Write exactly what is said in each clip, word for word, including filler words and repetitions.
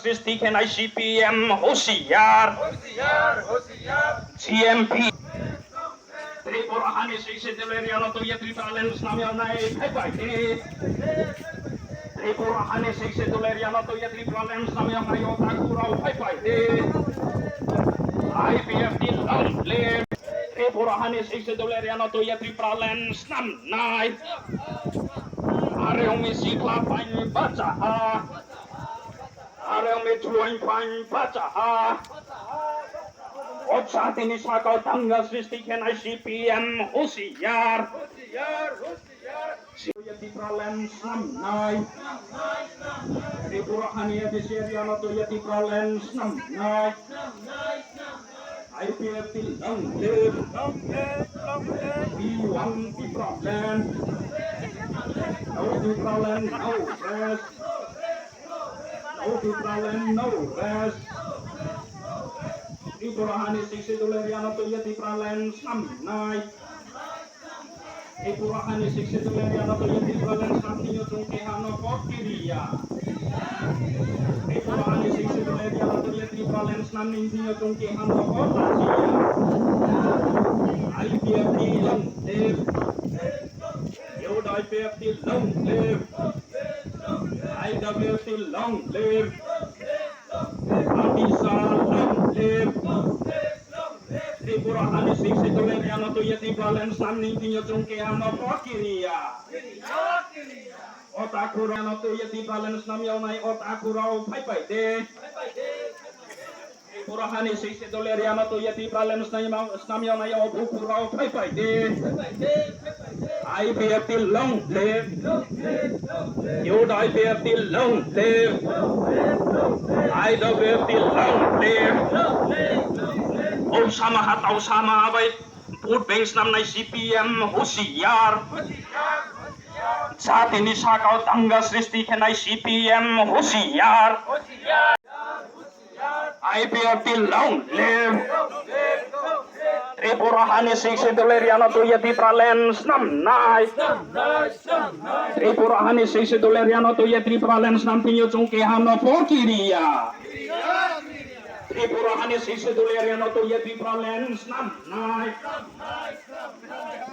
Sristi khenai C P M husiar. Husiar, husiar. C M P. Tripura hani sixth schedule area no tuya Tripura land snam yawnai phai phai di. Tripura hani sixth schedule area no tuya Tripura land snam yawnai o takhurao phai phai di. I P F T long live. Tripura hani sixth schedule area no tuya Tripura land snam nai. Are umi sikla pain bacha ha. Are umi chuain phain bacha ha. O jatini sakao danga sristi khenai C P M husiar. Tuya Tripura land snam nai. Tripura hani A D C area no tuya Tripura land snam nai. I P F T long live. Long live, long live. We want Tripura land. No Tripura land, no rest. No Tripura land, no rest. Tripura hani sixth schedule area no tuya Tripura land snam nai. Tripura hani sixth schedule area no tuya Tripura land snam thingyo chwng keha no kok kiriya. Tripura hani sixth schedule area no tuya Tripura land snam ning thingyo chwng keha no kok lachiya. I P F T long live. U D I P F T long live. I W F T long live. Atisa long live. Tripura hani sixth schedule area no tuya Tripura land snam ning thingyo chwng keha no kok kiriya. O takhurao no tuya Tripura land snam yawnai o takhurao phai phai di. Tripura hani sixth schedule area no tuya Tripura land snam yaw-, snam yawnai o bukhurao phai phai di. I P F T long live. U D I P F T long live. I W F T long live. O sama ha tau sama bai vote bank snamnai C P M husiar. Jatini sakao danga sristi khenai C P M husiar. I P F T long live. Tripura hani sixth schedule area no tuya Tripura land snam nai. Tripura hani sixth schedule area no tuya Tripura land snam thingyo chwng keha no kok kiriya. Tripura hani sixth schedule area no tuya Tripura land snam nai.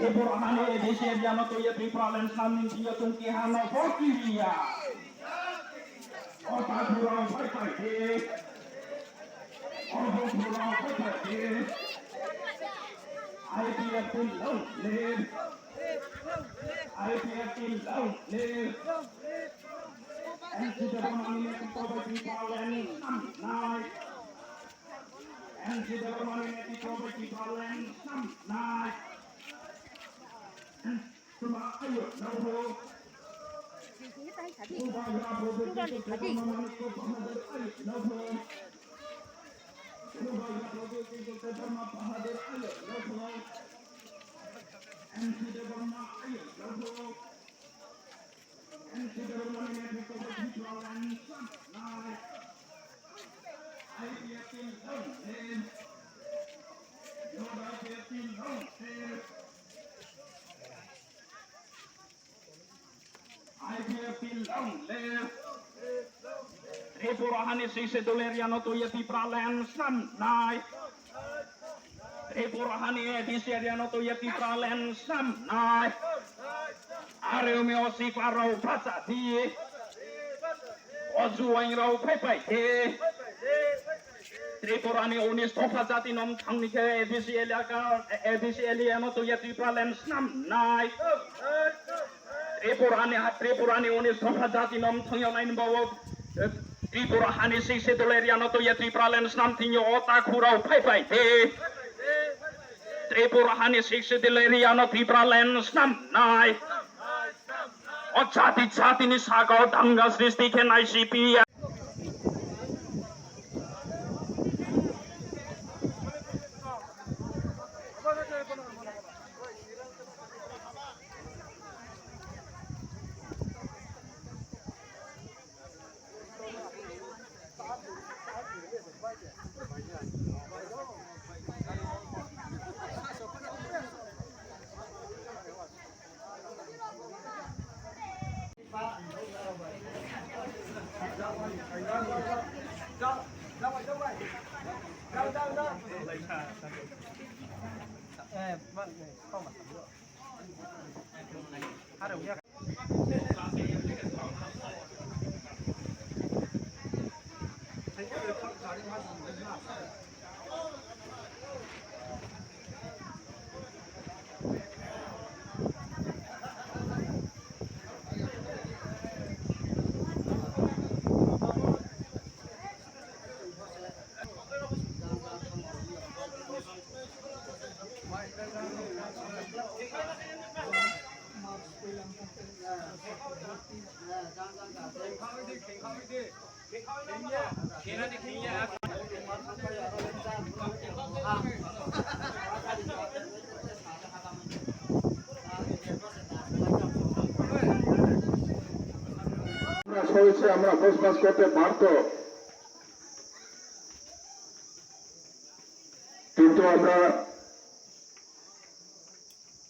Tripura hani A D C area no tuya Tripura land snam ning thingyo chwng keha no kok kiriya. O takhurao phai phai di. O bukhurao phai phai di. I P F T long live. I P F T long live. N C Debbarma ni netrito bai Tripura land snam nai. N C Debbarma ni netrito bai Tripura land snam nai. I P F T long live. Tripura hani sixth schedule area no tuya Tripura land snam nai. Tripura hani A D C area no tuya Tripura land snam nai. Are umi o sipa rao bacha di. O juain rao phai phai di. Tripura ni unis dopha jati no mthang ni khe A D C elaka, A D C area no tuya Tripura land snam nai. Tripura ni ha, Tripura ni unis dopha jati no mthang yawnai ni bawo, eh, Tripura hani sixth schedule area no tuya Tripura land snam thingyo o takhurao phai phai di. Tripura hani sixth schedule area no Tripura land snam nai. O jati jatini sakao danga sristi khenai C P M. আমরা সহজে আমরা বসবাস করতে পারতো, কিন্তু আমরা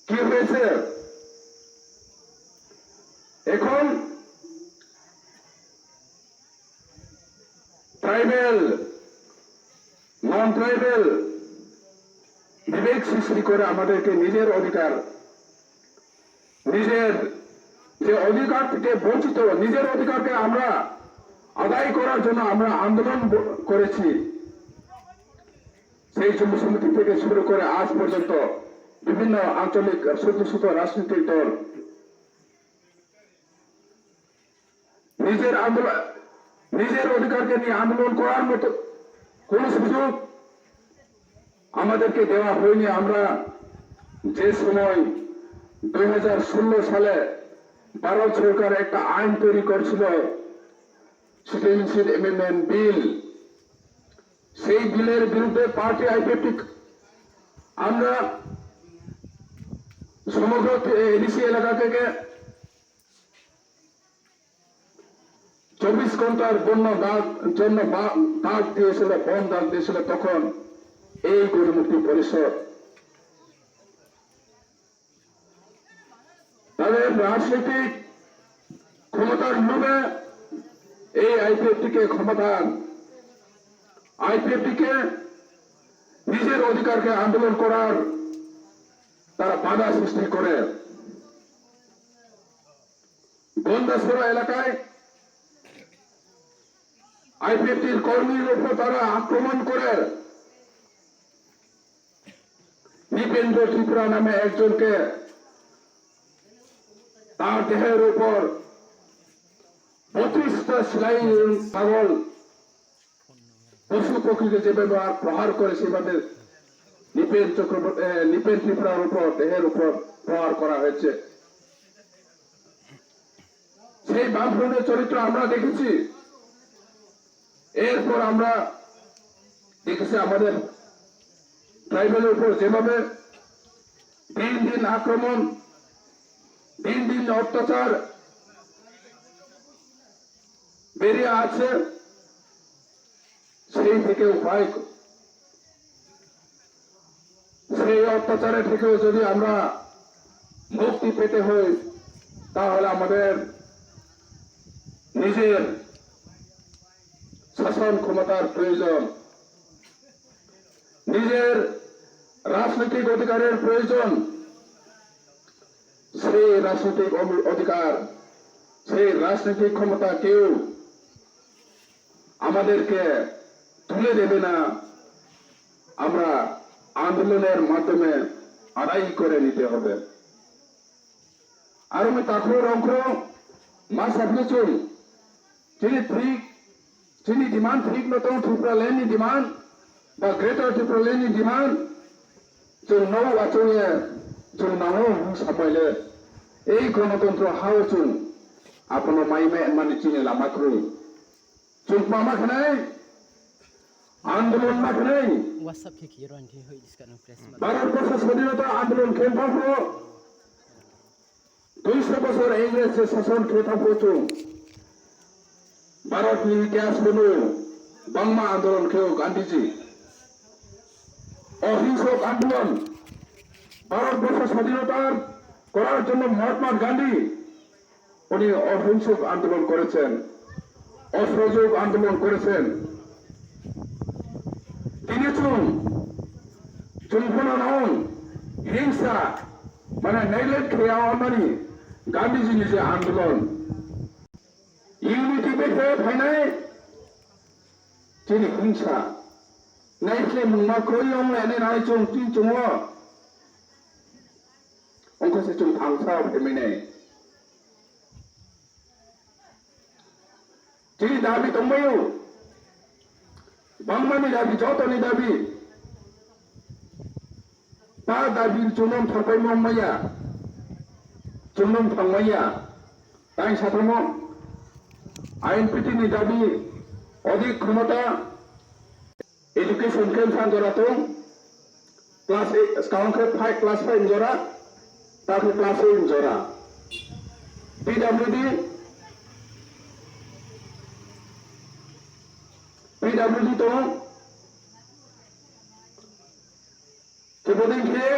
কি হয়েছে এখন ট্রাইবেল, নন ট্রাইবেল বিভেদ সৃষ্টি করে আমাদেরকে নিজের অধিকার, নিজের যে অধিকার থেকে বঞ্চিত, নিজের অধিকারকে আমরা আদায় করার জন্য আমরা আন্দোলন ব-, করেছি। সেই যুব সমিতি থেকে শুরু করে আজ পর্যন্ত বিভিন্ন আঞ্চলিক শত শত রাজনৈতিক দল নিজের আন্দোলন, নিজের অধিকারকে নিয়ে আন্দোলন করার মতো কোনো সুযোগ আমাদেরকে দেওয়া হয়নি। আমরা যে সময় দুই হাজার ষোলো সালে ভারত সরকার একটা আইন তৈরি করছিল, সিটিজেনশিপ অ্যামেন্ডমেন্ট বিল, সেই বিলের বিরুদ্ধে পার্টি আইপিএফটি আমরা সমগ্র এডিসি এলাকা থেকে চব্বিশ ঘন্টার বন্ধ ডাক জন্য বা-, ডাক দিয়েছিল, বন্ধ ডাক দিয়েছিল তখন এই গণমুক্তি পরিষদ। তাদের রাজনৈতিক ক্ষমতার লোভে এই আইপিএফটিকে ক্ষমতা, আইপিএফটিকে নিজের অধিকারকে আন্দোলন করার তারা বাধা সৃষ্টি করে। গন্ডাছড়া এলাকায় আইপিএফটির কর্মীর উপর তারা আক্রমণ করে নৃপেন্দ্র ত্রিপুরা নামে একজনকে তার দেহের উপর বত্রিশটা সেলাই, ছাগল, পশু পক্ষীকে যেভাবে আর প্রহার করে সেভাবে নৃপেন চক্রবর্তী, এ, নৃপেন ত্রিপুরার উপর, দেহের উপর প্রহার করা হয়েছে। সেই বামফ্রন্টের চরিত্র আমরা দেখেছি। এরপর আমরা দেখেছি আমাদের ট্রাইবেলের উপর যেভাবে দিন দিন আক্রমণ, দিন দিন অত্যাচার বেরিয়ে আছে, সেই থেকে উপায়, সেই অত্যাচারের থেকেও যদি আমরা মুক্তি পেতে হয়, তাহলে আমাদের নিজের শাসন ক্ষমতার প্রয়োজন, নিজের রাজনৈতিক অধিকারের প্রয়োজন। সেই রাজনৈতিক অধি-, অধিকার, সেই রাজনৈতিক ক্ষমতা কেউ আমাদেরকে তুলে দেবে না, আমরা আন্দোলনের মাধ্যমে আদায় করে নিতে হবে। Aro mi takhuk rongkhro ma saphi chwng chini thik, chini demand thik no tong Tripura land ni demand ba Greater Tripura land ni demand chwng no achung ye chwng nango hwn sapai le ei Ganatantro hao chwng apono mai mai mani chini lama kwrwi. Chwng ma ma khnai, andolon ma khnai. WhatsApp khe khiye rw ang khe hoi diska nung press ma. Bharat Borsho Swadhinota Andolon khe thangphuru, duiso bosor Ingres je sason khe thangphuru chwng Bharat ni itihas bono bangma andolon khe o Gandhiji. Ahingsok andolon, Bharat Borsho Swadhinota korar jonno Mahatma Gandhi. উনি অহিংসক আন্দোলন করেছেন, অসহযোগ আন্দোলন করেছেন। তিনি চুন Chwng phano nang hingsa, mane neglect khe ya mani Gandhiji ni je andolon. Unity bai khe phainai chini hingsa. Naikhle mungma kroi yong lai nai nai chwng twi chwng o. Ongkha se chwng thangsa o phaimai nai. Chini dabi tongbaio. Bangmani dabi, jotoni dabi. Ta dabi chwngno thangpai mong maya. Chwngno thangmaya. Tang sathamo. I N P T ni dabi. Odik khomota. Education khe bwsang jora tong, class eight, skang khe five, class five jora, ta khe class eight jora. P W D, P W D tong, khe bodin khe,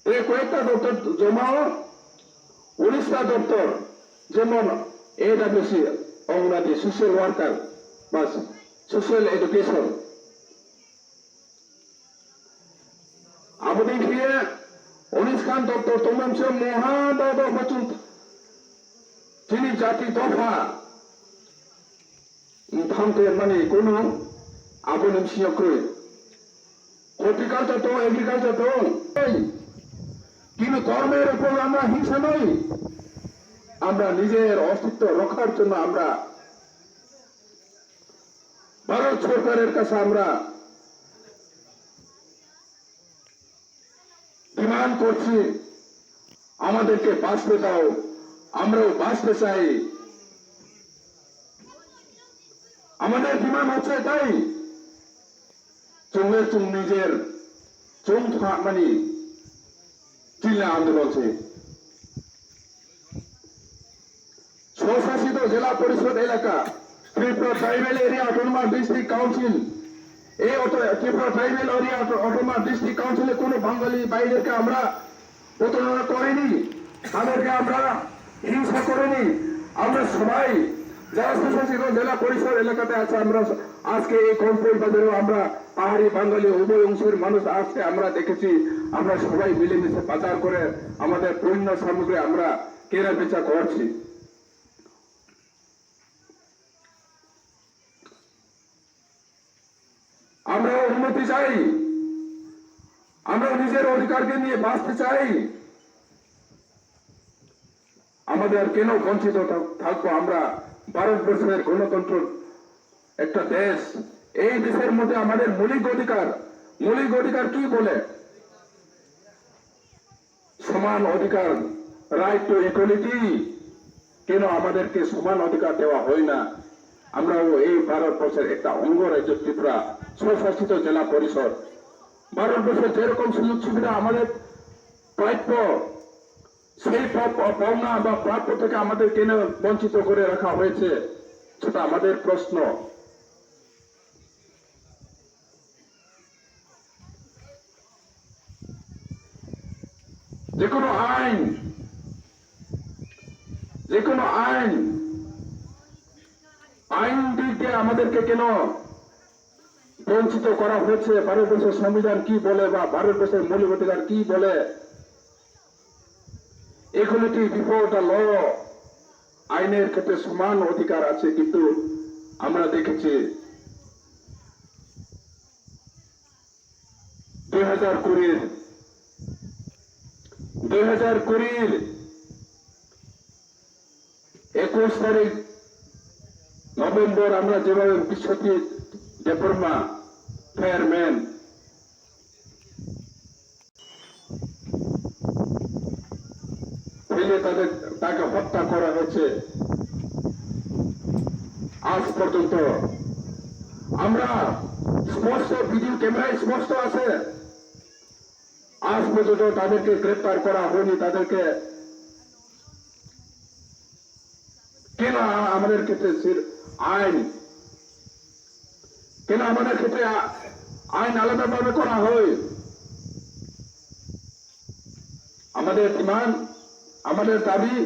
tei koyekta doptor joma o, unisra doptor, jemon A W C, Anganwadi, social worker, ba social education. Aboni khe unis khan doptor tongmani se moha dopha chum chini jati dopha. Thang te mani kunu aboni bisingo kwrwi. Horticulture tong, agriculture tong. এই, কিন্তু ধর্মের উপর আমরা হিংসা নই। আমরা নিজের অস্তিত্ব রক্ষার জন্য আমরা ভারত সরকারের কাছে আমরা ডিমান্ড করছি, আমাদেরকে বাঁচতে দাও, আমরাও বাঁচতে চাই। আমাদের ডিমান্ড হচ্ছে এটাই, চুংলে চুং নিজের চুং থাকমানি চিল্লা আন্দোলন। স্বশাসিত জেলা পরিষদ এলাকা, Tripura tribal area autonomous district council, এই auto-, Tripura tribal area auto-, autonomous district কাউন্সিলে কোনো বাঙালি ভাইদেরকে আমরা প্রতারণা করিনি, তাদেরকে আমরা হিংসা করিনি। আমরা সবাই যারা স্বশাসিত জেলা পরিষদ এলাকাতে আছে, আমরা আজকে এই কম্পোজ বাজারেও আমরা পাহাড়ি বাঙালি উভয় অংশের মানুষ আসছে, আমরা দেখেছি, আমরা সবাই মিলেমিশে বাজার করে আমাদের পণ্য সামগ্রী আমরা কেনা বেচা করছি। আমরা উন্নতি চাই, আমরা নিজের অধিকারকে নিয়ে বাঁচতে চাই। আমাদের কেন বঞ্চিত থাক-, থাকবো আমরা? ভারতবর্ষের গণতন্ত্র একটা দেশ, এই দেশের মধ্যে আমাদের মৌলিক অধিকার, মৌলিক অধিকার কি বলে? সমান অধিকার, রাইট টু ইকুয়ালিটি, কেন আমাদেরকে সমান অধিকার দেওয়া হয় না? আমরাও এই ভারতবর্ষের একটা অঙ্গরাজ্য ত্রিপুরা, স্বশাসিত জেলা পরিষদ। ভারতবর্ষের যেরকম সুযোগ সুবিধা আমাদের প্রাপ্য, সেই প্রাপ্য পাওনা বা প্রাপ্য থেকে আমাদের কেন বঞ্চিত করে রাখা হয়েছে, সেটা আমাদের প্রশ্ন। যে কোনো আইন, যে কোনো আইন, আইন দিক দিয়ে আমাদেরকে কেন বঞ্চিত করা হয়েছে? ভারতবর্ষের সংবিধান কি বলে বা ভারতবর্ষের মৌলিক অধিকার কি বলে? Equality before the law, আইনের ক্ষেত্রে সমান অধিকার আছে, কিন্তু আমরা দেখেছি দুই হাজার কুড়ির, দুই হাজার কুড়ির একুশ তারিখ নভেম্বর আমরা যেভাবে বিশ্বজিৎ দেববর্মা, ফেয়ারম্যান, ফেলে তাদের, তাকে হত্যা করা হয়েছে। আজ পর্যন্ত আমরা স্পষ্ট, ভিডিও ক্যামেরায় স্পষ্ট আছে, আজ পর্যন্ত তাদেরকে গ্রেপ্তার করা হয়নি। তাদেরকে কেন আ-, আমাদের ক্ষেত্রে সির-, আইন, কেন আমাদের ক্ষেত্রে আ-, আইন আলাদাভাবে করা হয়? আমাদের ডিমান্ড, আমাদের দাবি,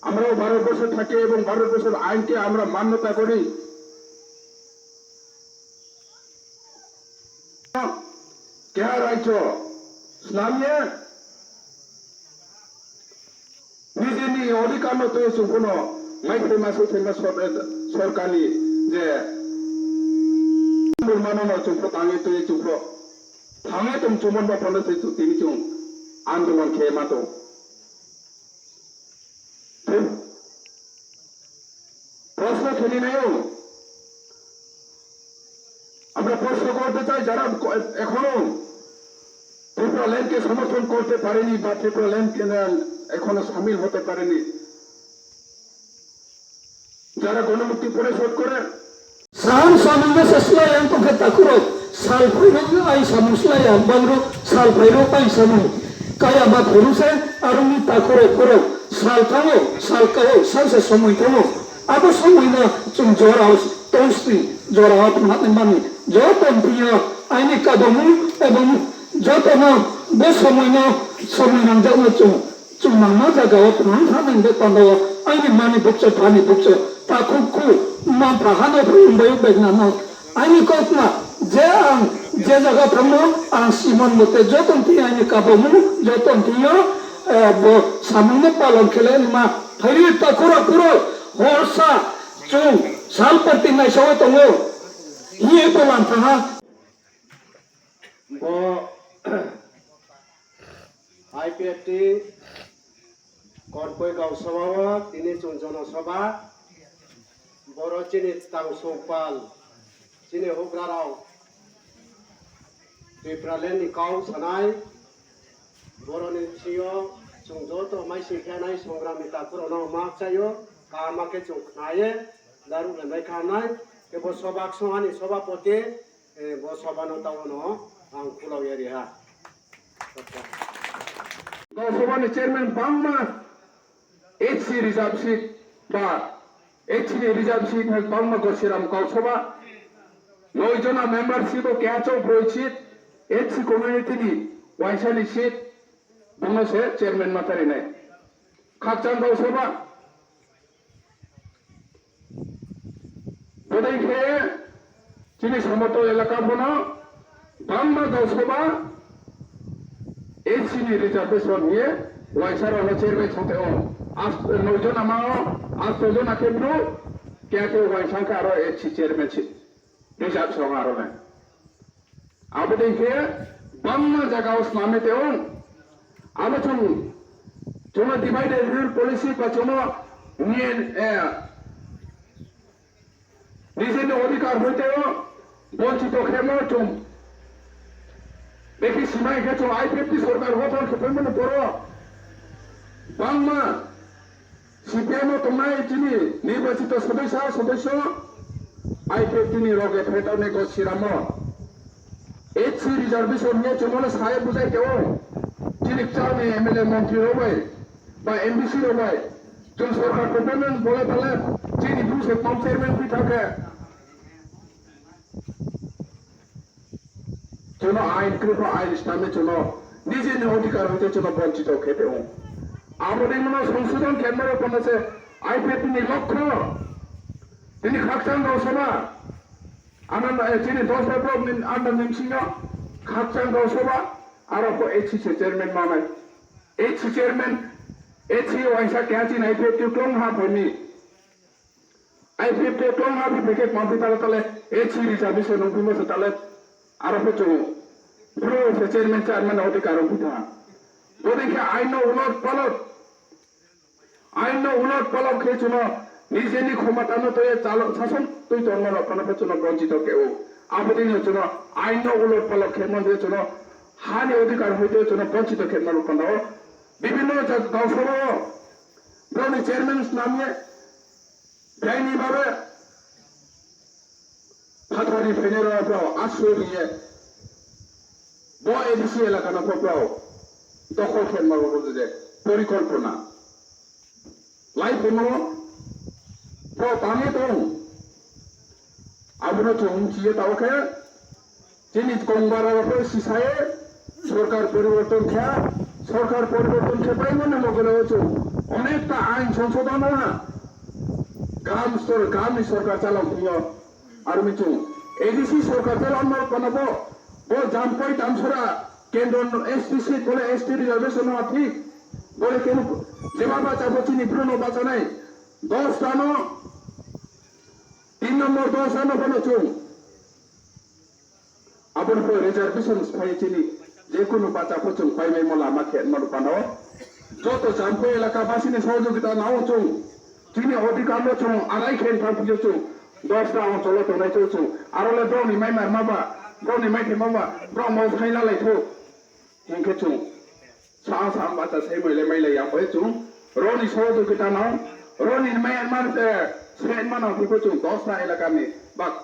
আমরাও ভারতবর্ষে থাকি এবং ভারতবর্ষের আইনকে আমরা মান্যতা করি। Keha raijo snamya nijini odhikar no twi chwng phano mai phaima swi phaima sor-, sorkarni je mano no chwng pho tangwi twi chwng pho thangwi tong chumon ba phano se tini chwng andolon khe ma tong. প্রশ্ন তুলি নেও। আমরা প্রশ্ন করতে চাই, যারা ক-, এখনো ত্রিপুরা ল্যান্ডকে সমর্থন করতে পারেনি বা ত্রিপুরা ল্যান্ডকে, আহ, এখনো সামিল হতে পারেনি, যারা গণমুক্তি পরিষদ করে, Saham samung no se slai ang tongkha takhurok, sal phairok no ai samung slai ang bangrok, sal phairok ai samung kaya ma phuru se aroni takhurok phurok sal thango, sal kao, sal se somoi thango. Abo somoi no chwng jora o tongsi, jora o thangna mani, joto tongphiya aini kabamu ebong joto no bo somoi no somoi nangjakno chwng Chwng nangma jagao thang thang nang bek pandao aini mani bukcho phani bukcho takhuk khu manpha hano phung bai bek nano aini kokma je ang je jaga thangno ang simon mote joton ti aini kabomu joton tiyo, eh, bo samungno palon khele ma phairi ta khura khura horsa chwng sal parti naisawi tongo hiye bolan thaha. Bo I P F T Korpoi Gausabao tini chwng Jonosabha, boro chini tangsongpal, chini hugrarok Tipraland ni kau sanai, boroni bisingo chwng joto maising khe nai songram ni takhurokno ma chaio, kaham khe chwng khnaye, daruk lembai khamnai, tei bo sobak songhani sobapoti, Eh, bo sobano taono ang khulao ya riha. Gausabani chairman bangma H C reserve seat ba H C ni reserve seat hai bangma Gosiram Gausaba. Noi jona membership o keha chok broi seat H C community ni waisa ni seat bono se chairman ma tarinai. Khakchang Gausaba. Bodai khe chini somoto elaka bono bangma Gausaba H C ni reservation hiye waisa rokno chairman sate o. As-, noi jona ma o, asto jona khe bru, kya khe waisa khe aro H C chairman si reservation aro le. Abo dei khe bangma jaga o snamwi tong. Abo chwng, chwngno divide and rule policy ba chwngno niye, eh, nijini odhikar hoite o bonchito khemo chwng. Bekhe simai khe chwng I P F T sorkar gothon khe phaimani boro bangma C P M o tongnai chini nirbachito sodosya, sodosyo I P F T ni roge phaitao ni Gosiramo H C reservation hiye chumano sai bujai teo. Chini kchal ni M L A montri rok bai ba M D C rok bai chwng sorkar ko payment bole tale chini bru se pam chairman pi thake. Chwngno ain, Tripura ain sitame chwngno nijini odhikar hoite chwngno bonchito khe tong. Aboni mano songsodhon khenmani phano se I P F T ni lokho. Tini khakchang rok soba, ananda, eh, chini dos block ni under ni bisingo khakchang rok soba, aro ko H C chairman manai. H C chairman, H C waisa keha chini I P F T klong ha phani. I P F T klong ha biphe khe kwmampi tale tale H C reservation nung phimo se tale aro phe chwng bro se chairman chairman odhikar rok bwtha. Bodei khe aino ulot palot, aino ulot palot khe chwngno nijeni khomata no twi chalo sason twi tongma rok phano phe chwngno bonchito khe o. Abodei no chwngno aino ulot palot khe mon de chwngno hani odhikar hoite chwngno bonchito khe ma rok phano bibhinno jak gausoro broni chairman snamye Jaini babe phatarni phainairok aswk riye bo A D C elakano pho borok dokhol khe ma rwgo je porikolpona lai phano borok tangwi tong. Abono chwng wngchiye tabukhe Chini Kongbara rok sisaye sorkar poriborton kha, sorkar poriborton khe paimani mogole o chwng onekta ain songsodon ha. Gam sor-, gamni sorkar chalok phungo armi chwng A D C sorkar chalok ma phano bo Bo Jampoi Damsora kendro S T seat bole S T reservation no thik. Bole kenu jeba bacha bo chini bru no bachanai. Dos ta no, tin number dos ta no bono chung. Aboni pore reservation phai chini je kunu bacha bo chung pai mai mo lama khe ma pano. Joto Jampoi elaka basini sohojogita nao chung. Chini odhikar no chung arai khe thang phio chung. Dos ta oncholo tongnai chung chung. Aro le bro ni mai mar ma ba, bro ni mai khe ma ba, bro mo phai la lai thu. Hingkhe chung sa sa bacha sai mai le mai le ya bai chung. Roni sohojogita nao, roni mai mar se sai ma nao phio chung dos ta elaka ni bak.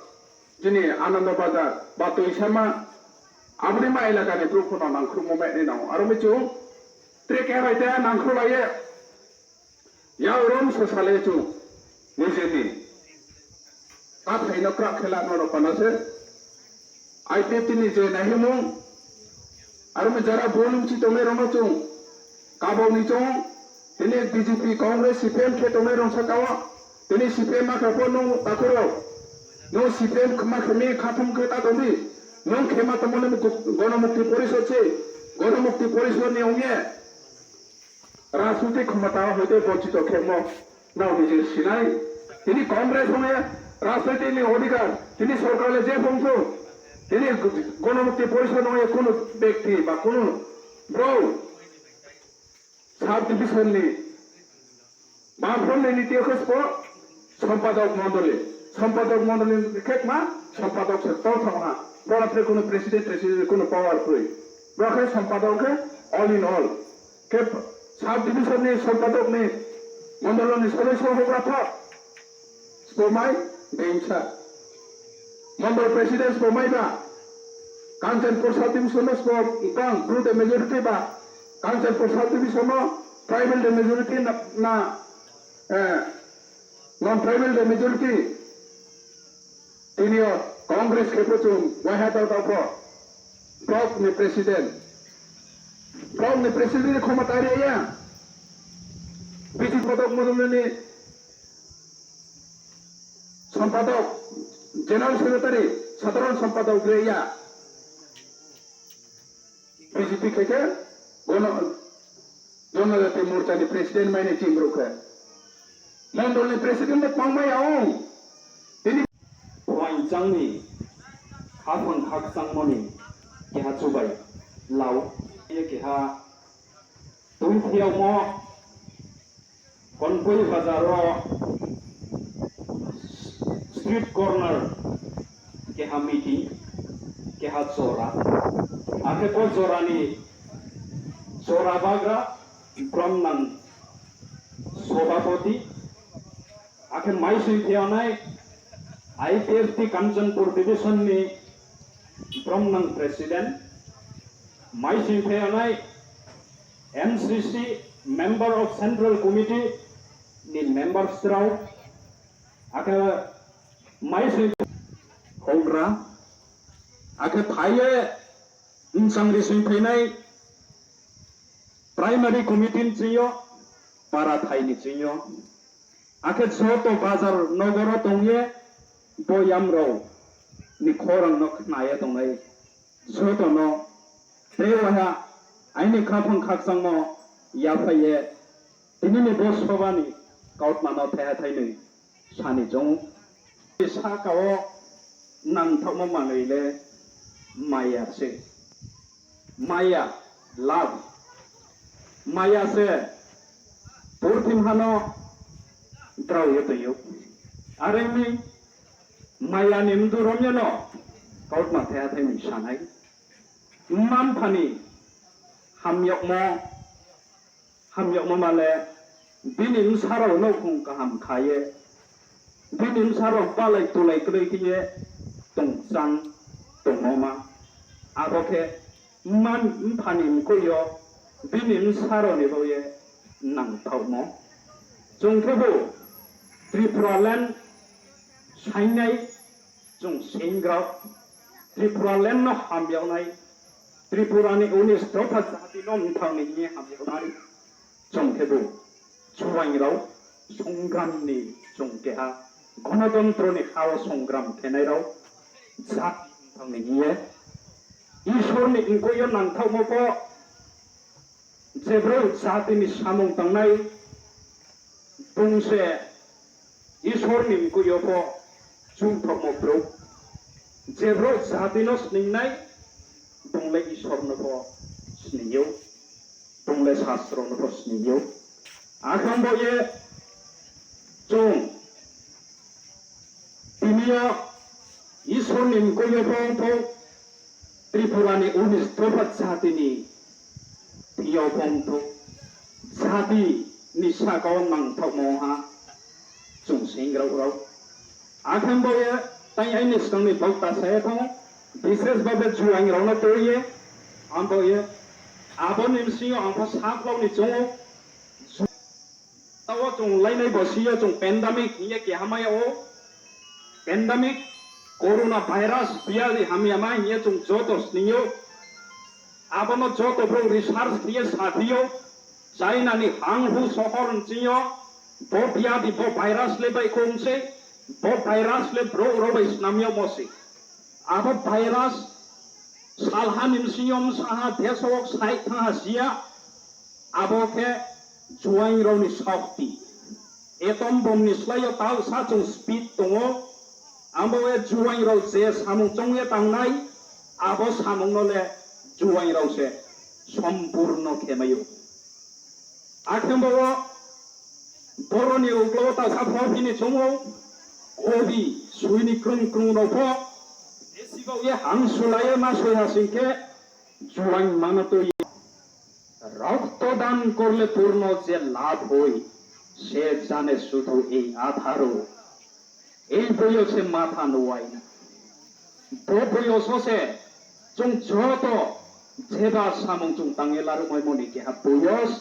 Chini Anando Bazar ba Toisama aboni ma elaka ni bru phano nangkhrumo mai ni nao. Aro mi chung tre ke bai te nangkhru lai ye. Yao rom se sale chung nijeni. Kathai no krak khela no ro pano se. I P F T ni je nahimung. Aro mi jara bolung chi tongnai rok no chung. Kabau ni chung. Tini B J P, Congress, C P M khe tongnai rok saka o. Tini C P M ma khe po nung takuro. Nung C P M ma khe mi khathum khe ta tongdi. Nung khe ma tongmo ni Gonomukti Porishod se. Gonomukti Porishod ni ongye. Rajnitik khomota hoite bonchito khemo nao nije sinai. Tini Congress hone rajnitik ni odhikar, tini sorkar le je bongso, tini Gonomukti Porishod hone kunu bekti ba kunu bro sub division ni ba from ni niti okhe spo Sompadok mondoli, sompadok mondoli khe ma sompadok se tol thang ha. Bora khe kuno president, president kuno power kwrwi. Bora khe sompadok khe all in all. Khe sub division ni sompadok ni mondol ni sodosyo hogra tho. Spomai Deimsa. Mondol president spomai ba. Kanchanpur sub division no spom kang bru de majority ba. Kanchanpur sub division no tribal de majority na, na eh, non tribal de majority. Tinio Congress khe puchung waiha tau tau pho. Block ni president. Block ni president ni khoma tari ya. Bisi photok mudum ni sompadok, general secretary, sadharan sompadok re ya. B J P khe khe gono, Jonojati Morcha ni president mai ni chimruk khe. Mondol ni president de pangmai aung. Tini phuaing changni, khaphang khakchangmoni, keha chubai, lao, ye keha, twi phiyokmo, Konpui bazar o street corner keha meeting, keha jora. Akhe bo jorani jora bagra bromnang sobhapoti, akhe mai swi phiyonai I P F T Kanchanpur division ni bromnang president, mai swi phiyonai M C C, Member of Central Committee ni members rok, akhe mai swi hongra, akhe phaiye bwsang ri swi phainai primary committee ni chingyo, para thai ni chingyo, akhe joto bazar nogoro tongye bo yamrok ni khorang no khnaye tongnai. Jotono tei waha aini khaphang khakchangmo yaphaiye tinini bo sobani kautmano thaiha thainwi sani chongo. Saka o nangthokma manwi le maya se. Maya, love. Maya se purthim hano draoyo tongyo. Aremi maya ni mdu romyano kautma thaiha thainwi sanai. Mma mphani hamyokmo, hamyokmo male bini bwsarok noukhung kaham khaye, bini bwsarok balai tulai kwrwi khe tongchang tongmo ma. Abo khe mma mphani mkoio bini bwsarokni bagwi nangthokmo. Chwng khe bo Tripura land sainai chwng senggrok, Tripura land no hamyoknai, Tripura ni unis dopha jati no mthang ni hwnwi hamyoknai. Chwng khe bo chubaing rok songram ni chwng keha gonotontro ni ha o songram khenai rok jati mthang ni hwnwi Isorni mkoio nangthokmo pho, jebroi jatini samung tangnai bungse Isorni mkoio pho chumthokmo bruk. Jebroi jatino sningnai, bungle Isorno pho sningyo, bungle Sastrono pho sningyo. Akhang bo ye chwng tiniyo Isorni mkoio pho wngthok, Tripurani unis dopha jatini thwiyo pho wngthok, jatini sakao nangthokmo ha chwng senggrok rok. Akhang bo ye tai aini swkangni bokta saya thong, bises babe juang rokno twiye, ang bo ye aboni bisingo ang pho saklokni chongo. Tao chwng lainai bo siyo chwng pandemic hiye keha maya o. Pandemic, corona virus, biyali hamya ma hiye chwng joto sningo. Abono joto bro research hiye sathiyo. China ni Hanghu sohor nchingyo. Bo biyadi bo virus le bai kong se. Bo virus le bro ro bai snamyo mo se. Abo virus salha ni bisingo msaha desok sai thaha siya. Abo khe juaing rokni sokti. Atom bomni slai o talsa chwng speed tongo. Abo khe juaing rok je samung chongya tangnai, abo samung no le juaing rok se sompurno khemaio. Akhembo o boroni uklo talsa phobini chongo, kobi suini krung krung rok pho, besibo ye hang sulaiye ma soi hasing khe juaing mano twi. রক্তদান করলে পূর্ণ যে লাভ হয়, সে জানে শুধু এই আঠারো। এই বয়সে মাথা নোয়াই না। Bo boyoso se chwng joto jeba samung chwng tangwi larwkmai moni keha boyos,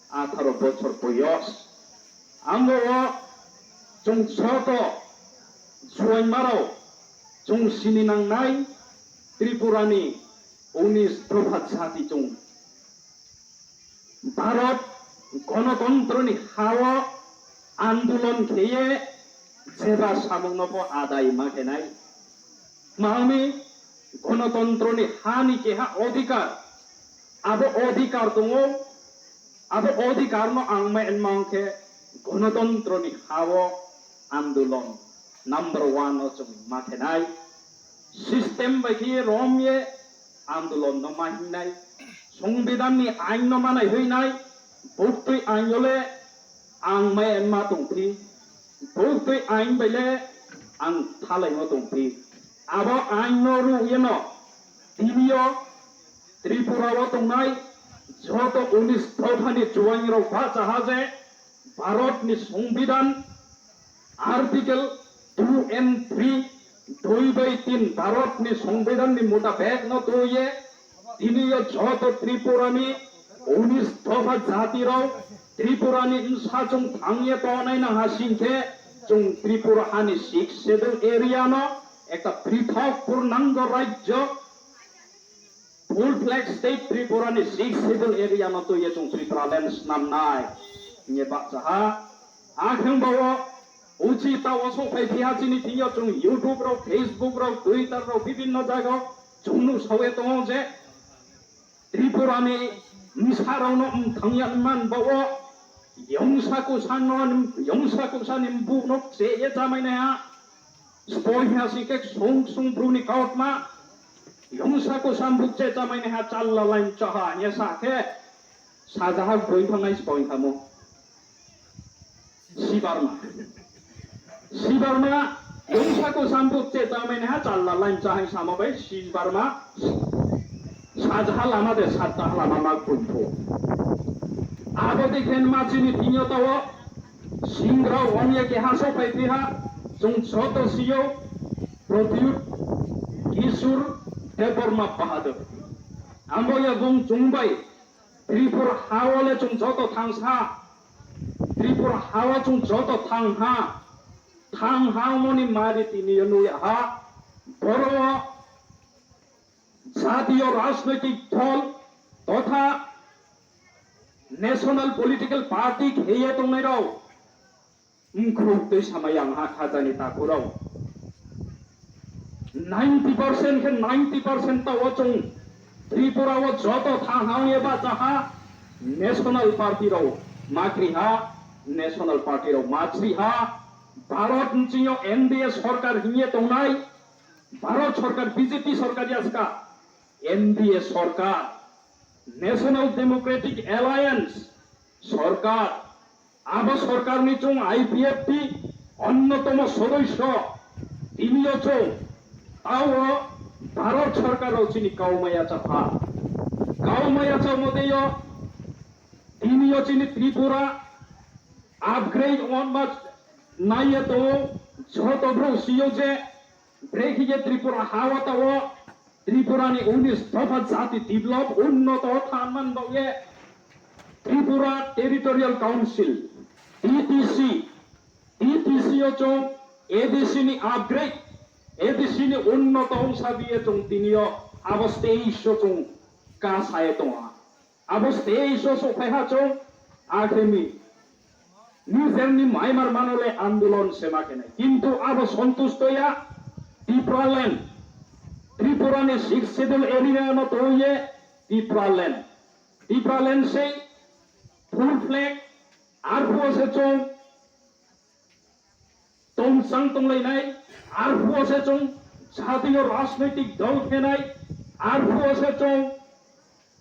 atharo bochor boyos. Amo o chwng joto juaingmarok chwng sini nangnai Tripurani unis dopha jati chwng Bharat gonotontroni ha-o andolon kheye jeba samungno pho adai ma khenai. Mangmi gonotontroni hani keha odhikar, abo odhikar tongo, abo odhikarno ang ma enma hwnkhe gonotontroni ha-o andolon number one o chwng ma khenai. System bai khe romye andolon no ma hingnai, songbidan ni ain no manai hingnai, buktwi ain yo le ang mai ma tongphi, buktwi ain bai le ang thalai no tongphi. Abo ain no ruye no tiniyo Tripura o tongnai joto unis dophani juaing rok bachaha je Bharat ni songbidan Article two and three, dui bai tin Bharat ni songbidan ni mutabek no twiye tiniyo joto Tripura ni unis dopha jati rok Tripura ni bwsachwng thangye tongnai nang ha singkhe chwng Tripura hani sixth schedule area no ekta prithok purnango rajyo Full flag state Tripura ni sixth schedule area no twiye chwng Tripura land snamnai hinye bahchaha. Akheng bao uchi tao sok phai phiya chini thingyo chwng YouTube rok, Facebook rok, Twitter rok bibinno jaga o chwng nuk sawi tongo je Tripura ni bwsa rok no mthangya man bao yongsa kusa no yongsa kusa ni buk no cheye chamai naiha. Spoiha si khe sung sung bruni kautma. Yongsa ko sambuk che chamai ni ha challa lain chaha ye sa khe. Sajaha boi thangnai spoiha mo. Sibarma. Sibarma yongsa ko sambuk che chamai ni ha challa lain chahai sama bai Sibarma. Sajaha lama de satta lama mak boi tho. Abo de khen ma chini thingyo tawo. Singra wangya keha sok phai phiha, chwng joto sio, Pradyut Kishore Debbarma Bahadur. Amo ya bung chwng bai, Tripura hao le chwng joto thangsa, Tripura hao chwng joto thangha, thangha moni mari tini yo nuya ha, boro jatiyo rajnoitik dol totha national political party kheye tongnai rok mkhuk twi samai ang ha khajani takhurok ninety percent khe ninety percent ta o chwng Tripura o joto thangnang eba jaha National Party rok makri ha, National Party rok masri ha, Bharat nchingyo N D A sorkar hingye tongnai, Bharat sorkar B J P sorkar yaska, N D A sorkar, National Democratic Alliance sorkar, abo sorkarni chwng I P F T onnotomo sodoisyo, tiniyo chwng tao Bharat sorkaro chini kaumaya chapha. Kaumaya chapmoteyo tiniyo chini Tripura upgrade onma naiya tongo, joto borok siyo je brekhiye Tripura hawatao Tripura ni unis dopha jati develop unnoto thanman bagwi Tripura Territorial Council, T T C, T T C o chwng A D C ni upgrade, A D C ni unnoto wngsa biye chwng tiniyo abo stage o chwng ka saye tongo. Abo stage o sok phai ha chwng akhirni Nijerni maimar manole andolon sema khenai. Kintu abo sontusto ya Tipraland. Tripura ni sixth schedule area no toye Tipraland. Tipraland sei full flag arphuo se chwng tongchang tonglainai, arphuo se chwng jatiyo rajnaitik dol khenai, arphuo se chwng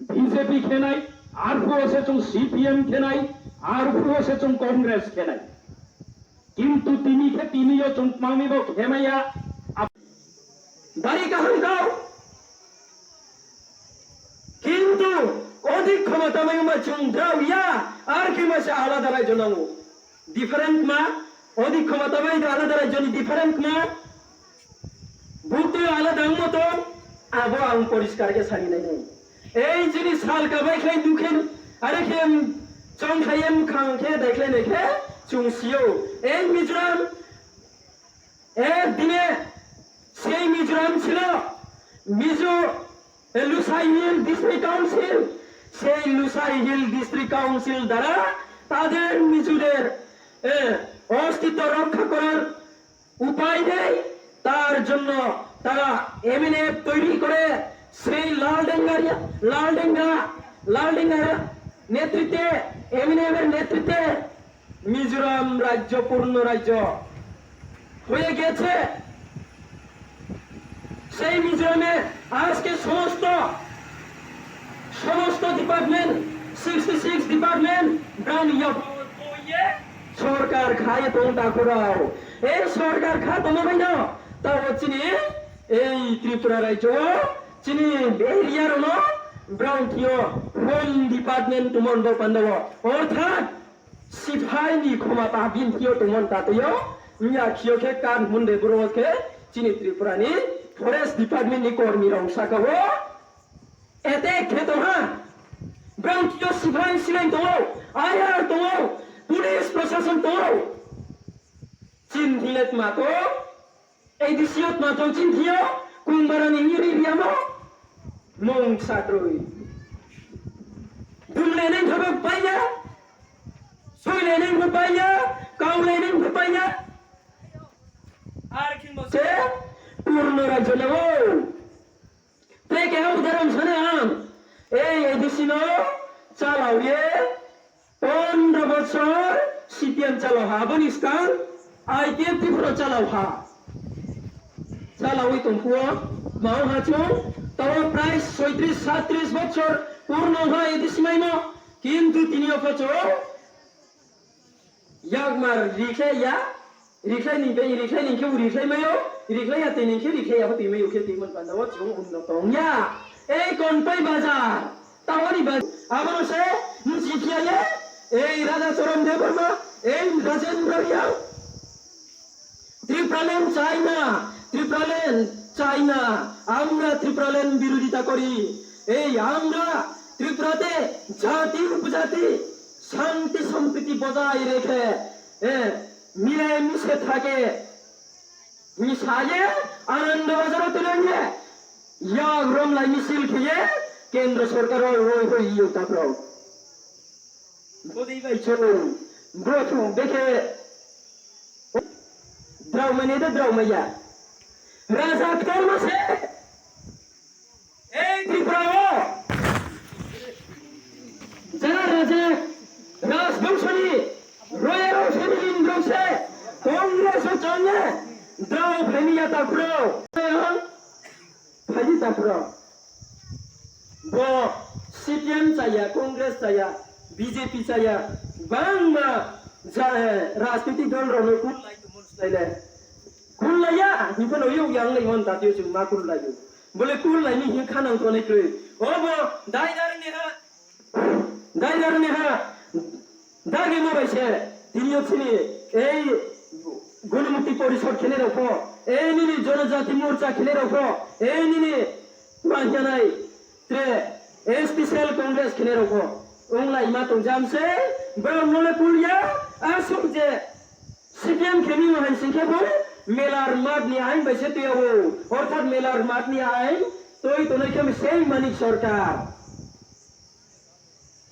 B J P khenai, arphuo se chwng C P M khenai, arphuo se chwng Congress khenai. Kintu tini khe tiniyo chwng tmangni bo khemaya. Bari kaham kau. Kintu odik khomota mai ma chwng drao ya, ar khe masa alada raijo nango. Different ma, odik khomota mai alada raijo ni different ma. Buktwi alada wngmo tong, abo ang poriskar khe sani nai nai. Ei jini sal kabai khlai dukhe, are khe chong khlai em khang khe dai khlai nai khe chwng sio. Ei Mizoram, ek dine sei Mizoram chilo, Mizo, eh, Lushai Hill District Council, সেই Lushai hill district council দ্বারা তাদের নিজেদের, এ, অস্তিত্ব রক্ষা করার উপায় নেই, তার জন্য তারা এমএনএফ তৈরি করে সেই লালডেঙ্গা, লালডেঙ্গা, লালডেঙ্গা নেতৃত্বে, এমএনএফ এর নেতৃত্বে মিজোরাম রাজ্য পূর্ণ রাজ্য হয়ে গেছে। সেই মিজোরামে আজকে সমস্ত, সমস্ত ডিপার্টমেন্ট, সিক্সটি সিক্স ডিপার্টমেন্ট ব্রাউন ইয়া সরকার খায় তো তাকুরাও। এই সরকার খা তো মনে না, তা হচ্ছে নি, এই ত্রিপুরা রাজ্য, চিনি এরিয়ার হলো ব্রাউন কিয়, হোম ডিপার্টমেন্ট তুমন দোকান দেবো। অর্থাৎ Siphai ni khoma ta bini thio tongmani ta tio, wngya khio khe kan hwnde boro khe chini Tripura ni forest department ni kormi rok saka o attack khe tongha. Brang thio siphai silai tongo, I R tongo, police prosason tongo. Chin thilet ma to. A D C o tma tong chin thio, kung barani iri riamo, mung satrui. Dum leneng thabo paya, soi leneng bo paya, kau leneng bo paya. Ar khin bo se, purno rajyo na o. Tei keha udahoron sani ang, ei A D C no chalao ye, pondro bochor C P M chalao ha, aboni skang I P F T T P no chalao ha. Chalawi tongphuo, mao ha chung, tao prai soitris satris bochor purno ha A D C maimo, kintu tini o phochor, Yakmar rikhlai ya, rikhlai ni bai rikhlai ni khe bo rikhlai mayo, rikhlai ya twi ni khe rikhlai ya bo twi mayo khe twi mon panda o chung unno tong ya. Ei Konpai bazar, tawani bazar, abono se nchi phiya ye, ei Raja Choron Debbarma, ei Rajendra Reang. Tripuraland চাই না, Tripuraland চাই না, আমরা Tripuraland বিরোধিতা করি। এই আমরা ত্রিপুরাতে জাতি উপজাতি শান্তি সম্প্রীতি বজায় রেখে, এ, মিলেমিশে থাকে। Misaye Ananda Bazar o twilang ye, yak romlai misil khiye kendra sorkar o roi hoi yo taprok. Bodi bai cholo, bro thu bekhe, drao mane de drao maya. Raja ktor mase. Ei Tripura o, Taphro bo C P M chaya, Congress chaya, B J P chaya, bangma ja-, eh, rajnitik dol rokno kul lai tongmani swlaile. Kul laiya, hinphano yuk yang lai mon tatio chwng ma kul laio. Bole kul laini hin khanang tonai kwrwi. Obo dai darni ha. Dai darni ha. Dagi ma bai se. Tini yok sini. Ei Gunumukti Porishad khene rokho. Ei nini Jonojati Morcha khene rokho. Ei nini ma hyanai. Tre. Ei special Congress khene rokho. Ong lai ma tong jam se. Bro nole kul ya. Asuk je. C P M khemi hai singkhe bo melar mat ni ain bai se tuya bo. Orthat melar mat ni ain toi tonai khemi sei Manik Sarkar.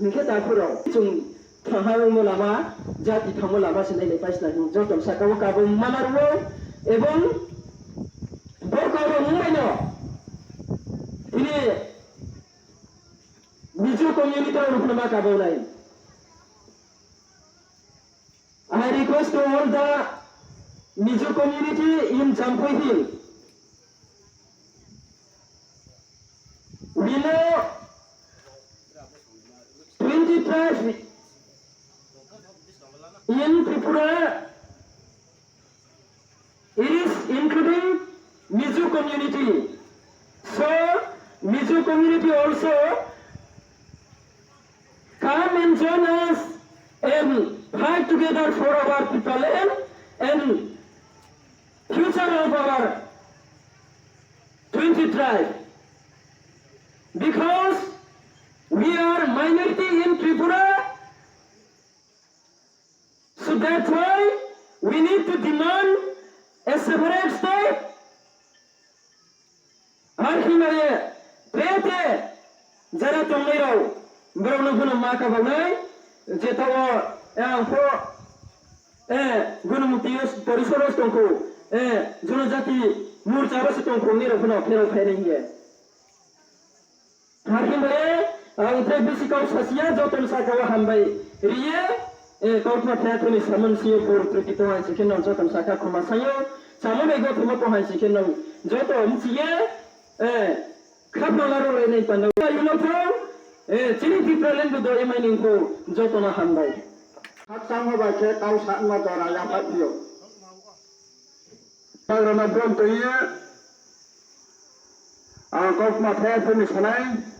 Hingkhe taphuro chwng thangha wngmo lama, jati thangmo lama se nainai paisna hwn joto saka o kabo mama rwo ebong borok rok wngmai no tini Mizo community rok no ma kabo nai. I request to all the Mizo community in Jampui Hill. We know twenty tribes in Tripura. It is including Mizo community. So, Mizo community also come and join us and fight together for our people and, and future of our twenty tribe. Because we are minority in Tripura, so that's why we need to demand a separate state. Ar hinmare prete jara tongnai rao borok no hwno ma kabanai je tao ang pho Gunumukti Porishad tongkho, Jonojati Morcha bo se tongkho nirok hwno pherok phainai hiye. Hakhe bai ang tei bisi kok sasia jotono saka o hambai riye, eh, kokma thaya thoni samon siyo bor tripito hai sikhe nong jotono saka khoma sayo, samon ego thoma ko hai sikhe nong joto mchiye, eh, khapna laro lai nai panda. Yulo thong, eh, chini Tipraland do emai ningko jotono hambai. Khakchangma bai khe kau sakma dora yaphai phio. Bagrana brom twiya, ang kokma thaya thani sanai.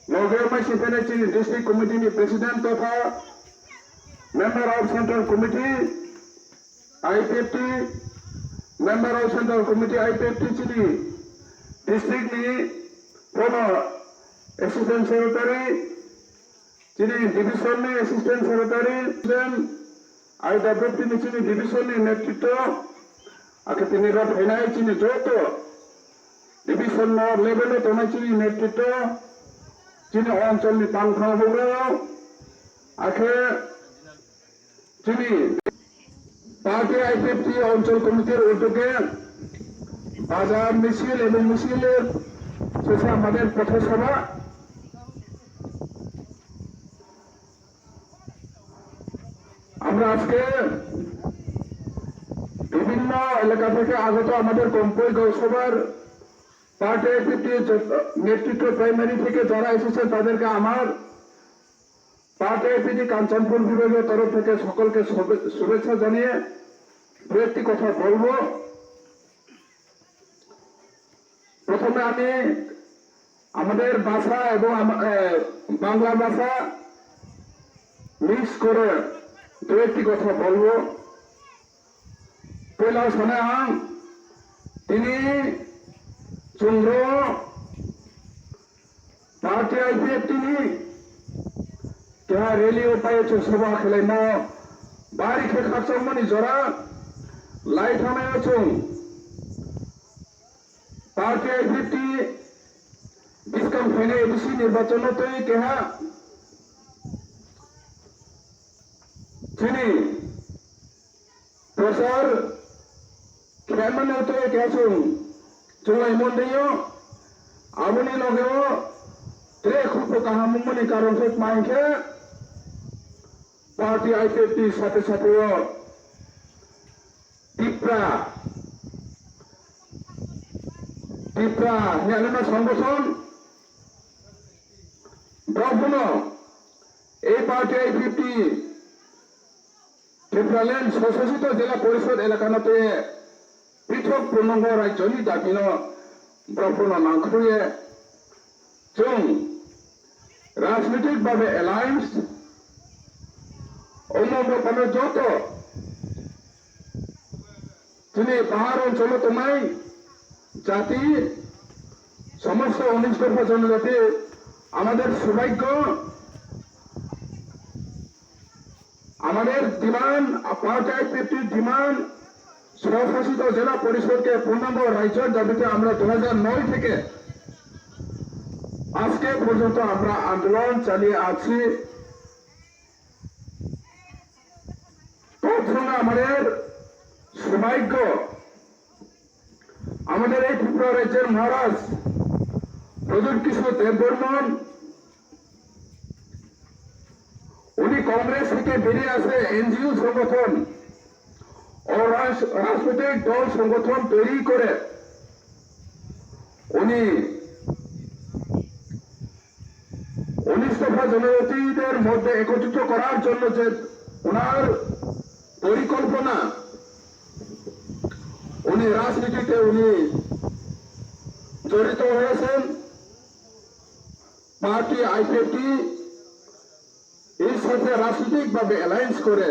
Loge mai sipene chini district committee ni president totha member of central committee I P F T, member of central committee I P F T chini district ni former assistant secretary, chini division ni assistant secretary, then I W P ni chini division ni netritwo, akhe tini rok phainai chini joto division no level o tongnai chini netritwo, chini onchol ni tangphang bugrao, akhe chini party I P F T onchol committee ni udyoge bazar misil ebong misil sesa amader potha sabha. আমরা আজকে বিভিন্ন এলাকা থেকে আগত আমাদের কম্পই গাঁওসভার party IPFT নেতৃত্ব প্রাইমারি থেকে যারা এসেছেন তাদেরকে আমার পার্টি আইপিএফটি কাঞ্চনপুর বিভাগীয় তরফ থেকে সকলকে শুভে- শুভেচ্ছা জানিয়ে দু একটি কথা বলবো। প্রথমে আমি আমাদের ভাষা এবং আমা- এ, বাংলা ভাষা মিক্স করে দু একটি কথা বলবো। Poila sana ang tini chwngno party I P F T ni keha rally o pai chwng sabha khwlaimo bari khe khakchangmani jora lai thangnaio chwng. Party I P F T bwskang phainai A D C nirbachon no twi keha chini prochar khlaimani twi keha chwng chwnglaimani twi o. Aboni loge o tre khupro kaham wngmani karon khe tma hinkhe party I P F T sate sate o Tipra Tipra Hialema Songothon, bophano ei party I P F T Tipraland Swsasito Jila Porishod elakano tei pithok purnango rajyoni dabino bophano nangkhruye chwng rajnitik babe alliance omo bophano joto chini pahar oncholo tongnai jati, somosto unis dopha jonojati, amader sobhagyo, amader demand, party I P F T demand, স্বশাসিত জেলা পরিষদকে পূর্ণাঙ্গ রাজ্যের দাবিতে আমরা দু হাজার নয় থেকে আজকে পর্যন্ত আমরা আন্দোলন চালিয়ে আছি। তৎসঙ্গে আমাদের সৌভাগ্য, আমাদের এই ত্রিপুরা রাজ্যের মহারাজ প্রদ্যুৎ কিশোর দেববর্মন, উনি কংগ্রেস থেকে বেরিয়ে আসে এনজিও সংগঠন ও রাজ-, রাজনৈতিক দল সংগঠন তৈরি করে উনি উনিশ দফা জনজাতিদের মধ্যে একত্রিত করার জন্য যে ওনার পরিকল্পনা, উনি রাজনীতিতে উনি জড়িত হয়েছেন। পার্টি আইপিএফটি এর সাথে রাজনৈতিকভাবে অ্যালায়েন্স করে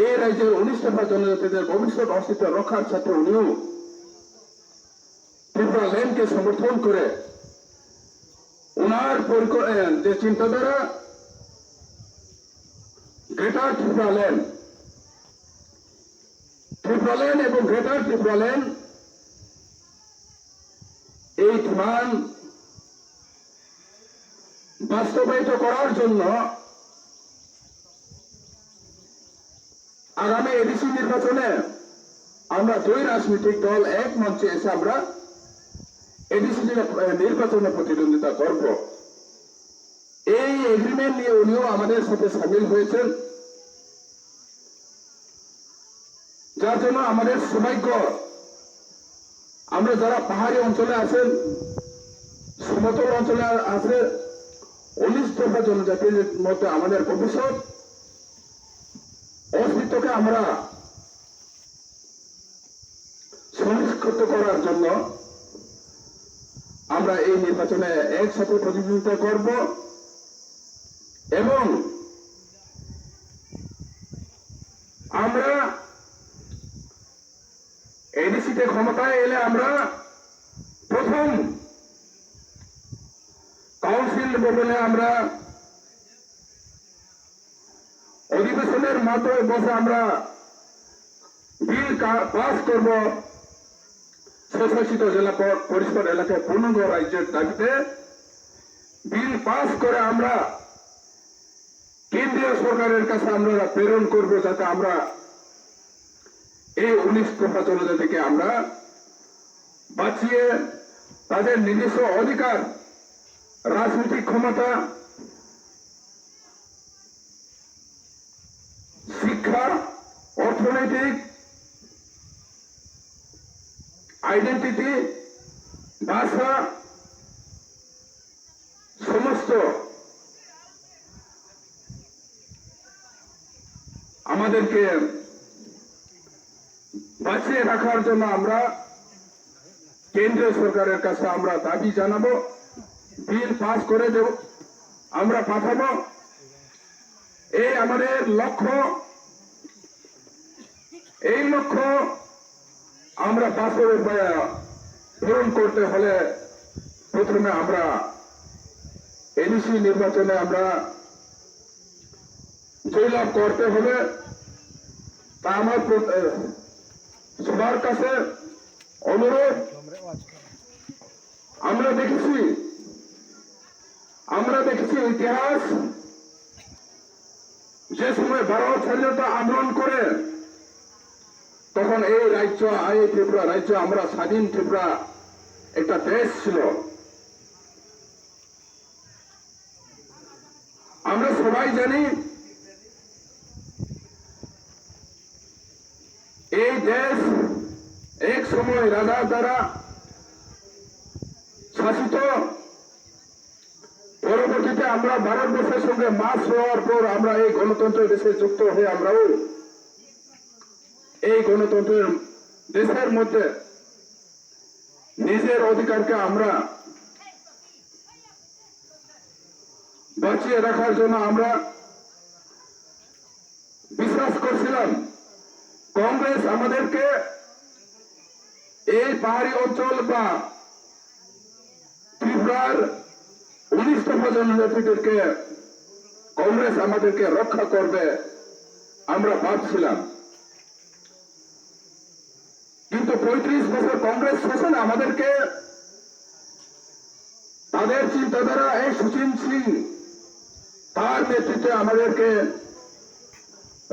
এই রাজ্যের উনিশ দফা জনজাতিদের ভবিষ্যৎ অস্তিত্ব রক্ষার সাথে উনিও ত্রিপুরা ল্যান্ডকে সমর্থন করে ওনার পরিক-, এ, যে চিন্তাধারা, গ্রেটার ত্রিপুরা ল্যান্ড, ত্রিপুরা ল্যান্ড এবং গ্রেটার ত্রিপুরা ল্যান্ড এই ডিমান্ড বাস্তবায়িত করার জন্য আগামী এডিসি নির্বাচনে আমরা দুই রাজনৈতিক দল এক মঞ্চে এসে আমরা এডিসি নির্বাচনে প্রতিদ্বন্দ্বিতা করব। এই এগ্রিমেন্ট নিয়ে উনিও আমাদের সাথে সামিল হয়েছেন, যার জন্য আমাদের সৌভাগ্য, আমরা যারা পাহাড়ি অঞ্চলে আছেন, সমতল অঞ্চলে আছে, উনিশ দফা জনজাতির মধ্যে আমাদের ভবিষ্যৎ অস্তিত্বকে আমরা সুনিশ্চিত করার জন্য আমরা এই নির্বাচনে একসাথে প্রতিদ্বন্দ্বিতা করব এবং আমরা এডিসিতে ক্ষমতায় এলে আমরা প্রথম কাউন্সিল ভবনে আমরা অধিবেশনের মাধ্যমে বসে আমরা বিল কা-, পাস করব। স্বশাসিত জেলা প-, পরিষদ এলাকায় পূর্ণাঙ্গ রাজ্যের দাবিতে বিল পাস করে আমরা কেন্দ্রীয় সরকারের কাছে আমরা প্রেরণ করব, যাতে আমরা এই উনিশ দফা জনজাতিকে আমরা বাঁচিয়ে তাদের নিজস্ব অধিকার, রাজনৈতিক ক্ষমতা, শিক্ষা, অর্থনৈতিক আইডেন্টিটি, ভাষা, সমস্ত আমাদেরকে বাঁচিয়ে রাখার জন্য আমরা কেন্দ্রীয় সরকারের কাছে আমরা দাবি জানাবো, বিল পাস করে দেব, আমরা পাঠাবো। এই আমাদের লক্ষ্য, এই লক্ষ্য আমরা বাস্তবে পা-, পূরণ করতে হলে প্রথমে আমরা এডিসি নির্বাচনে আমরা জয়লাভ করতে হবে। তা আমার প্র-, এ, সবার কাছে অনুরোধ। আমরা দেখেছি, আমরা দেখেছি ইতিহাস, যে সময় ভারত স্বাধীনতা আন্দোলন করে, তখন এই রাজ্য, এই ত্রিপুরা রাজ্য, আমরা স্বাধীন ত্রিপুরা একটা দেশ ছিল। আমরা সবাই জানি, এই দেশ একশো সময় রাজার দ্বারা শাসিত, পরবর্তীতে আমরা ভারতবর্ষের সঙ্গে মার্চ হওয়ার পর আমরা এই গণতন্ত্রের দেশে যুক্ত হয়ে আমরাও এই গণতন্ত্রের দেশের মধ্যে নিজের অধিকারকে আমরা বাঁচিয়ে রাখার জন্য আমরা বিশ্বাস করছিলাম। কংগ্রেস আমাদেরকে এই পাহাড়ি অঞ্চল বা ত্রিপুরার উনিশ দফা জনজাতিদেরকে কংগ্রেস আমাদেরকে রক্ষা করবে, আমরা ভাবছিলাম। কিন্তু পঁয়ত্রিশ বছর কংগ্রেস শাসনে আমাদেরকে তাদের চিন্তাধারা, এই সুচিন সিং, তার নেতৃত্বে আমাদেরকে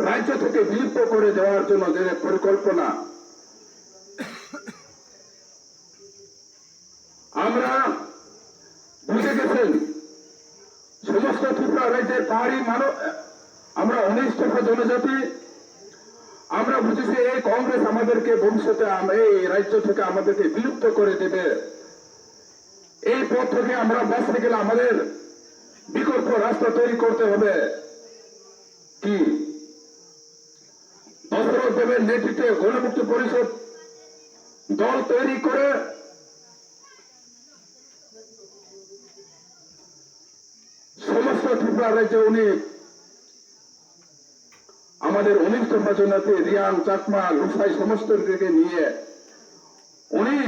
রাজ্য থেকে বিলুপ্ত করে দেওয়ার জন্য যে পরিকল্পনা, আমরা বুঝে গেছেন সমস্ত ত্রিপুরা রাজ্যের পাহাড়ি মানব, আমরা উনিশ দফা জনজাতি, আমরা বুঝেছি এই কংগ্রেস আমাদেরকে ভবিষ্যতে আম-, এই রাজ্য থেকে আমাদেরকে বিলুপ্ত করে দেবে। এই পথ থেকে আমরা বাঁচতে গেলে আমাদের বিকল্প রাস্তা তৈরি করতে হবে। কি? দশরথ দেবের নেতৃত্বে গণমুক্তি পরিষদ দল তৈরি করে সমস্ত ত্রিপুরা রাজ্যে উনি আমাদের উনিশ দফা জনজাতি, রিয়াং, চাকমা, লুসাই সমস্ত দিকে নিয়ে উনি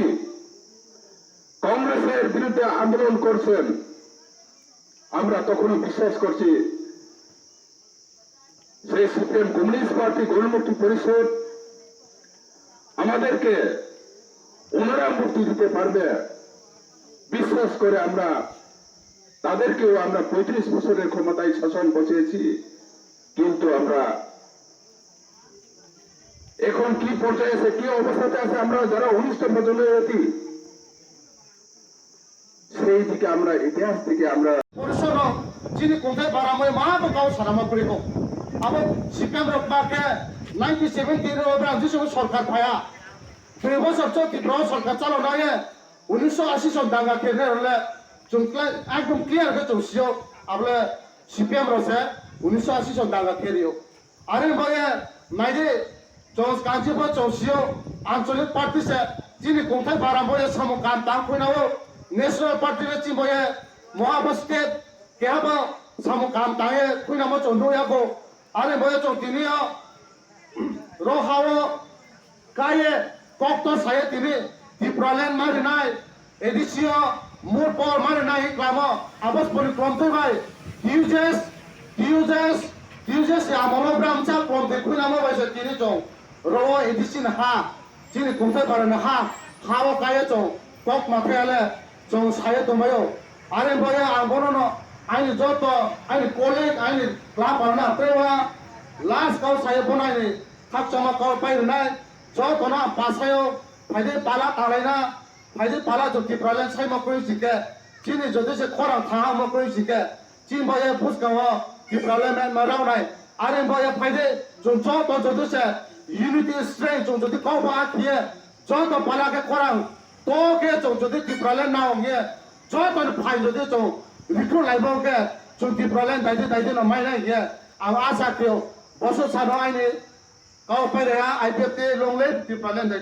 কংগ্রেসের বিরুদ্ধে আন্দোলন করছেন। আমরা তখনও বিশ্বাস করছি সেই সিপিএম কমিউনিস্ট পার্টি গণমুক্তি পরিষদ আমাদেরকে ওনারা মুক্তি দিতে পারবে বিশ্বাস করে আমরা তাদেরকেও আমরা পঁয়ত্রিশ বছরের ক্ষমতায় শাসন বসিয়েছি, কিন্তু আমরা এখন কি পর্যায়ে আছে, কি অবস্থাতে আছে, আমরা যারা উনিশ দফা জনজাতি সেই দিকে আমরা ইতিহাস থেকে আমরা পরিষদ chini kongthai baramwi ma bo kau sanama kwrwi kho. Abo sipiam rok ba khe nineteen seventy ro bra jisung sorkar phaya. Dui bosor cho Tripura o sorkar chalo na ye unisho ashi son danga khe ne role chung kle ekdom clear khe chung sio. Abole sipiam rok se unisho ashi son danga khe rio. Are baye naidi chong kanchi bo chong sio anchalik party se chini kongthai baramwi samung kam tang khuinao national party le chini baye moha bo state keha bo samung kam tang ye khuinamo chong nukya kho. Are baye chong tini o ro hao kaiye kok to saye tini Tipraland marinai. A D C o mur por mani nai klamo abos pori klom twi bai. T U J S, T U J S, T U J S ya amolo bramcha klom twi khuinamo bai se tini chong. Ro A D C ni ha, chini kungthai para ni ha, ha o kaya chong. Kok ma kaya le chong saya tongbayo. Are boya ang bono no aini joto aini colleague aini club para na tewa last kau saya bono aini khakchangma kau pai rinai. Joto no ang pasayo phaidi pala talaina. Phaidi pala chwng Tipraland sai ma kwi si khe, chini jodi se khorang tha ma kwi si khe, chini bo ye phuska o Tipraland ma rao nai. Are bo ye phaidi chwng joto jodi se unity strength chwng jodi kok ba khiye, joto pala khe khorang to khe chwng jodi Tipraland na ong ye, joto ni phai jodi chwng recruit lai bo khe chwng Tipraland daidi daidi no mai nai ye. Ang asa khio boso sano aini kau pai rega I P F T long live Tipraland daidi.